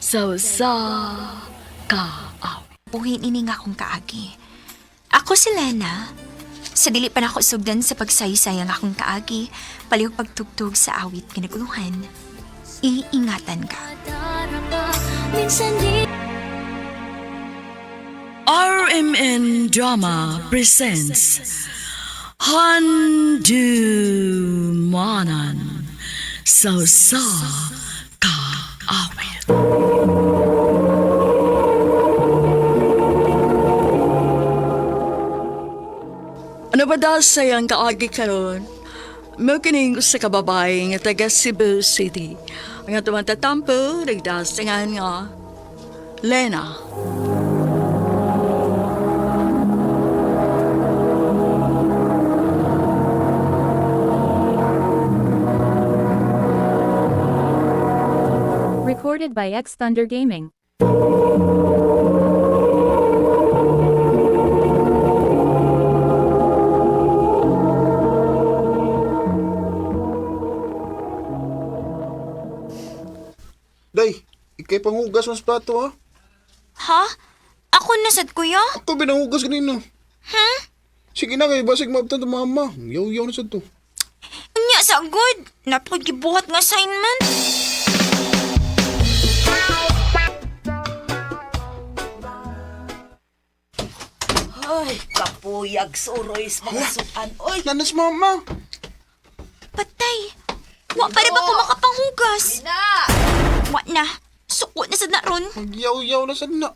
Sa usa ka awit. Buhin ini nga akong kaagi. Ako si Lena. Sa dili pa nako sugdan sa pagsaysay ang akong kaagi, palihog pagtugtog sa awit kinaguluhan. Iingatan ka. RMN Drama presents Handu Manan Sa usa ka awit. Ano ba daw sayang kaagi karon? Mo kining usa ka babae nga taga Cebu City. Nga tumatatampo, nagdasingan nga Lena. Recorded by X Thunder Gaming. Day, ikay panghugas mas plato ha. Ha? Ako na sad kuya? Ako binanghugas kanina. Ha? Sige na kay basig maabtan to mama. Yaw-yaw na sad to. Unya sa good. Napod gibuhat nga assignment. Ay, kapuyag suroy sa mga sukan. Oy, Nanas mama. Patay. Wa pa rin ba ko makapanghugas? na! Wa na. Suko na sad na ron. Magyaw-yaw na sad na.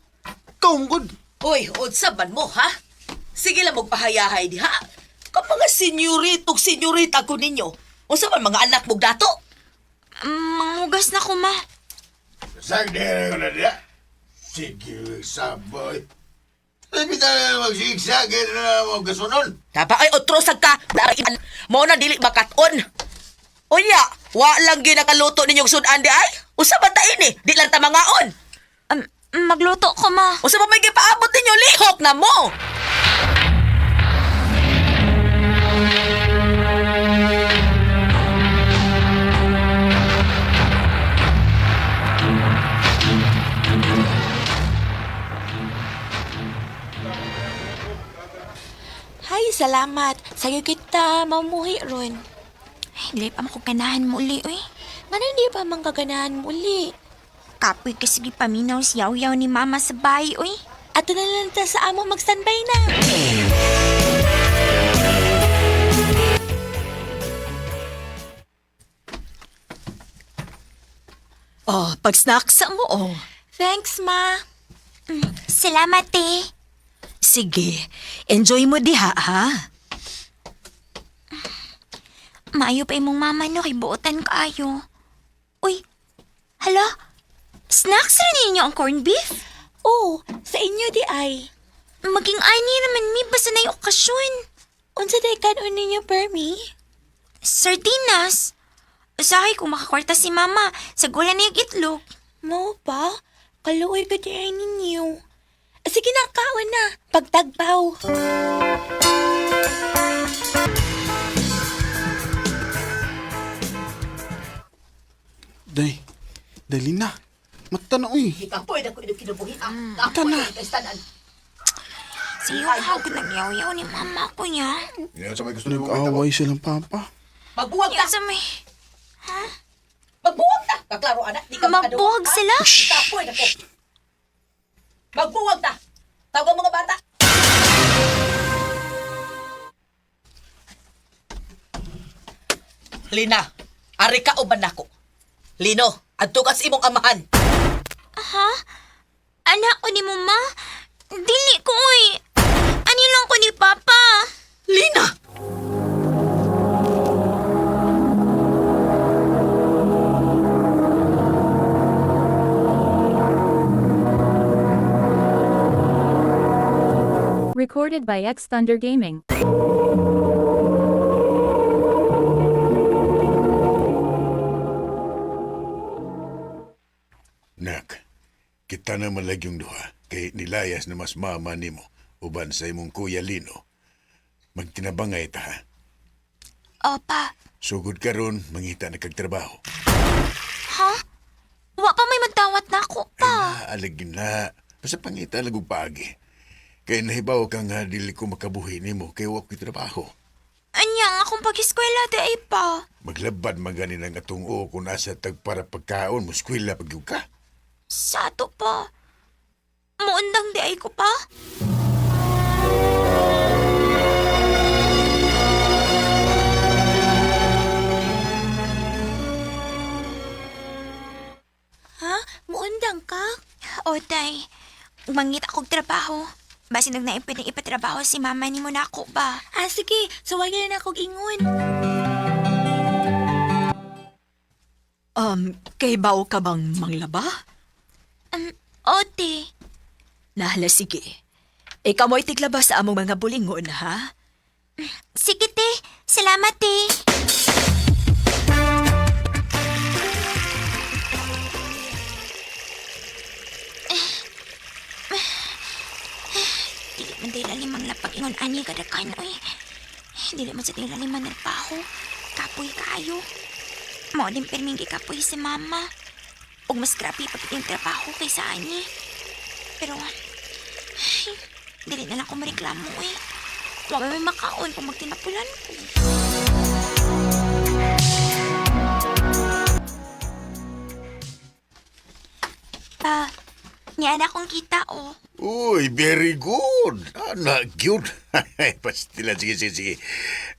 Kaum good. Oy, unsa man mo, ha? Sige lang magpahayahay diha. Kapag nga senyorito, senyorita ko ninyo. Unsa man mga anak mo dato? Manghugas na ko ma. Sagdere ko na diya. Sige, saboy. Sabi tayo magsigsag na mo kasunon. Taba ay otro sa ka. Dai mo na dili makaton. Unya, wa lang ginakaluto ninyong sudan di ay. Unsa man ta ini? Di lang ta mangaon. Magluto ko ma. Unsa man may gipaabot ninyo lihok na mo? Hay, salamat. Sayo kita mamuhi ron. Ay, dili pa makuganahan mo uli, uy. Ngano hindi pa man kaganahan muli? Kapoy kasi gipaminaw si yaw-yaw ni mama sa bahay, uy. Ato na lang ta sa amo mag-standby na. Oh, pag-snack sa mo, oh. Thanks, ma. Salamat, eh. Sige, enjoy mo diha, ha? Maayo pa imong mama no, kay buotan kaayo. Uy, hala? Snacks rin ninyo ang corned beef? Oh, sa inyo di ay. Maging ani naman mi, basta na yung okasyon. Unsa day kanon ninyo, Permi? Sardinas. Usahay kung makakwarta si mama, sa gula na yung itlog. Mo pa? Kaluoy ko di ay ninyo. Sige na, kaon na. Pagtagbaw. Day, dali na. Mata na uy. Kapoy na ko inog kinabuhi. Ah, Ito na. Tanan. Siyo hagod nagyaw-yaw ni mama ko niya. Yan sa may gusto nimo Nag-away silang papa. Magbuwag ta. Yan sa may... Magbuwag ta. Kaklaro anak, di ka Magbuwag makadungog, ha? sila? Kapoy na ko. Magbuwag ta. Tawag ang mga bata. Lina, ari ka uban nako. Lino, adto ka sa imong amahan. Ha? Anak ko ni mama? Dili ko, uy. Ani lang ko ni papa. Lina! Recorded by X Thunder Gaming. Nak, kita na malagyong duha kay nilayas na mas mama nimo uban sa imong kuya Lino. Magtinabangay ta ha. Opa, Sugod karon mangita na kag trabaho. ha? Wa pa may magdawat na ako pa. Naalagin na. Basta pangita lang og paagi. Kay nahibaw ka nga dili ko makabuhi nimo kay wa ko'y trabaho. Anya ang akong pag-eskwela di ay pa. Maglabad man gani ng atong o kung nasa tag para pagkaon, muskwila pag ka. Sa ato pa. Muundang di ay ko pa. Ha? Muundang ka? O, tay. Mangit akong trabaho. Basin nag naipin ng ipatrabaho si mama ni mo na ako ba? Ah, sige. Suwayan na akong ingon. Kay bao ka bang manglaba? Ote. Nahala, sige. Ikaw mo'y tiglaba sa among mga bulingon, ha? Sige, te. Salamat, te. Dili man dahil limang lapag ingon ani kadakan, oy. Dili man sa dahil limang nagpaho. Kapoy kaayo. Mao din pirming gikapoy si mama. Ug mas grabe pag yung trabaho kaysa ani. Pero, ay, dili na lang ko mareklamo, eh. Wa may makaon kung magtinapulan ko. Pa, niya na akong kita, oh. Uy, very good. Ana, cute. Pastila, sige, sige, sige.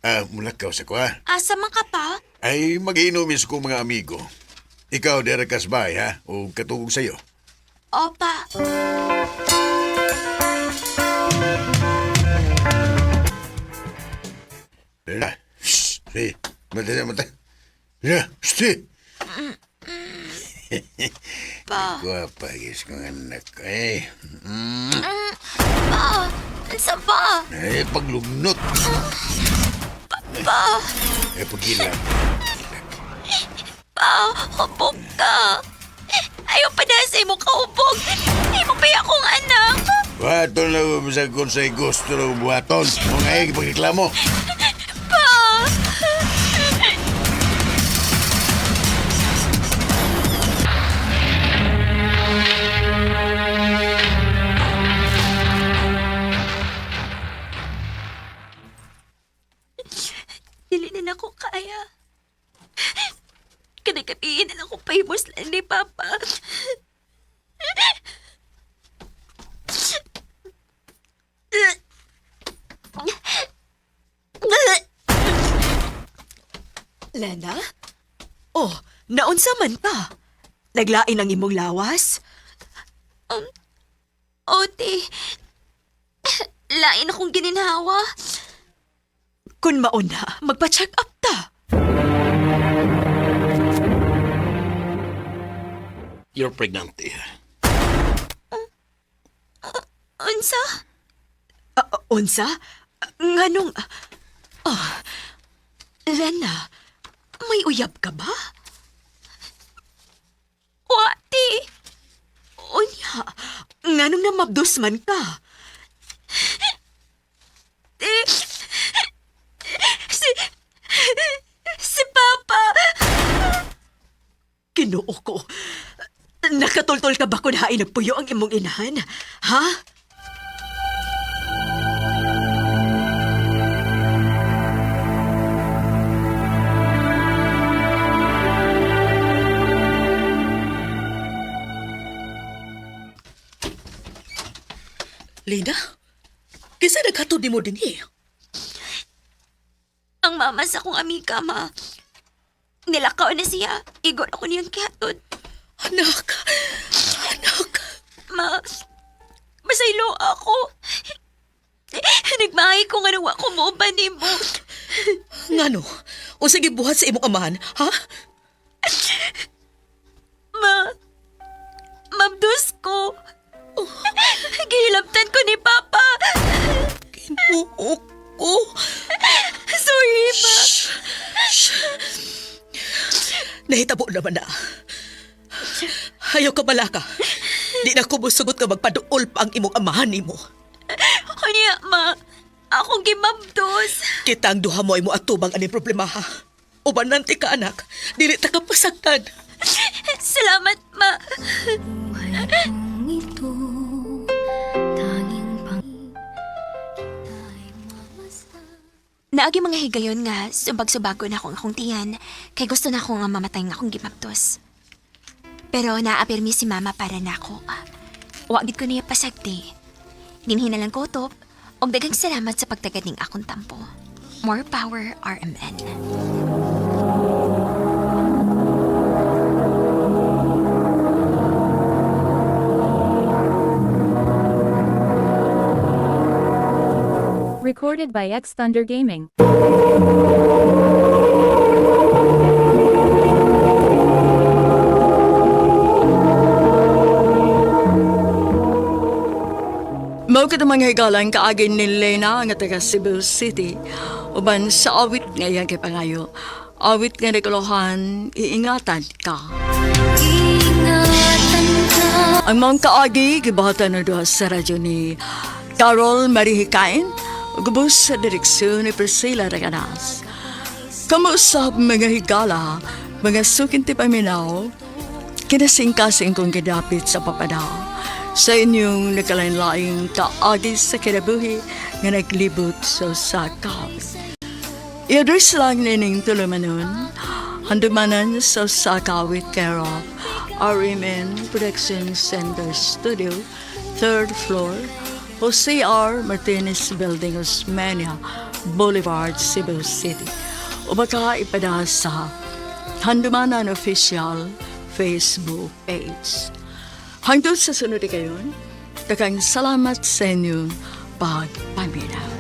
Ah, mulakaw sa ko, ha? Asa man ka pa? Ay, mag-inumis ko mga amigo. Ikaw, Derek Kasbay, ha? O katugog sa'yo. Opa. Dala. Shh. Hey, mata, mata. Ya, shh. Pa. Guwapa, gis kong anak. Eh, Pa, ansa ba? eh, paglumnot. Pa, Eh, pagilak. pa, hubog ka. Ayaw pa na sa imo kahubog. Imo pa akong anak. Buhaton lang ko sa kung sa'y gusto ng buhaton. Mga eh, pagreklamo. Pa! Dili na nako kaya. Kanagabihin na lang ko pahimos lang ni Papa. Lena? Oh, naunsa man ka? Naglain ang imong lawas? Ote, lain akong gininhawa. Kun mauna, magpa-check up ta. You're pregnant, eh. Unsa? Ah, ah, unsa? Nganong... Ah, Lena, may uyab ka ba? Wati! Unya, nganong namabdos man ka? Eh, si... Si Papa! Kinoo ko. Nakatultol ka ba kung hain nagpuyo ang imong inahan? Ha? Lina, kinsa naghatod nimo dinhi? Ang mama sa akong amiga, ma. Nilakaw na siya. Igon ako niyang kihatod. Anak, anak. Ma, masaylo ako. Nagmahay ko nga nawa ko mo ba nimo. Ngano? Unsa gibuhat sa imong amahan, ha? Ma, mabdos ko. Gihilabtan ko ni Papa. Ginoo ko. Sorry, ma. Nahitabo naman na. Ayaw ka balaka. Di na ko musugot nga magpaduol pa ang imong amahan nimo. Kunya, ma. Akong gimabdos. Kita ang duha mo ay mo atubang aning problema ha. Uban nanti ka anak, dili ta ka pasagdan. Salamat, ma. Buhay kong Naagi mga higayon nga subag-subago na akong akong tiyan kay gusto na ako nga mamatay nga akong gimaptos. Pero naapirmi si mama para nako. Wa gid ko niya pasagdi. Dinhi na lang ko top og daghang salamat sa pagtagad ning akong tampo. More power, RMN. Recorded by X Thunder Gaming. Mao kita mga higalan kaagi ni Lena nga taga Cebu City uban sa awit nga iyang gipangayo. Awit nga naguluhan, iingatan ka. Ang mga kaagi gibahatan na duha sa radyo ni Carol Marihikain ug ubos sa direksyon ni Priscilla Reganas. Kamuusap mga higala, mga sukinti paminaw, kinasingkasing kong gidapit sa papada sa inyong nagkalain-laing kaagi sa kinabuhi nga naglibot sa sakap. I-address lang nining tulumanon, handumanan sa Sakawit care of RMN Production Center Studio, third floor, Jose R. Martinez Building, Osmeña Boulevard, Cebu City. O baka ipada sa Handumanan Official Facebook page. Hangtod sa sunod kayon, daghang salamat sa inyong pagpaminaw.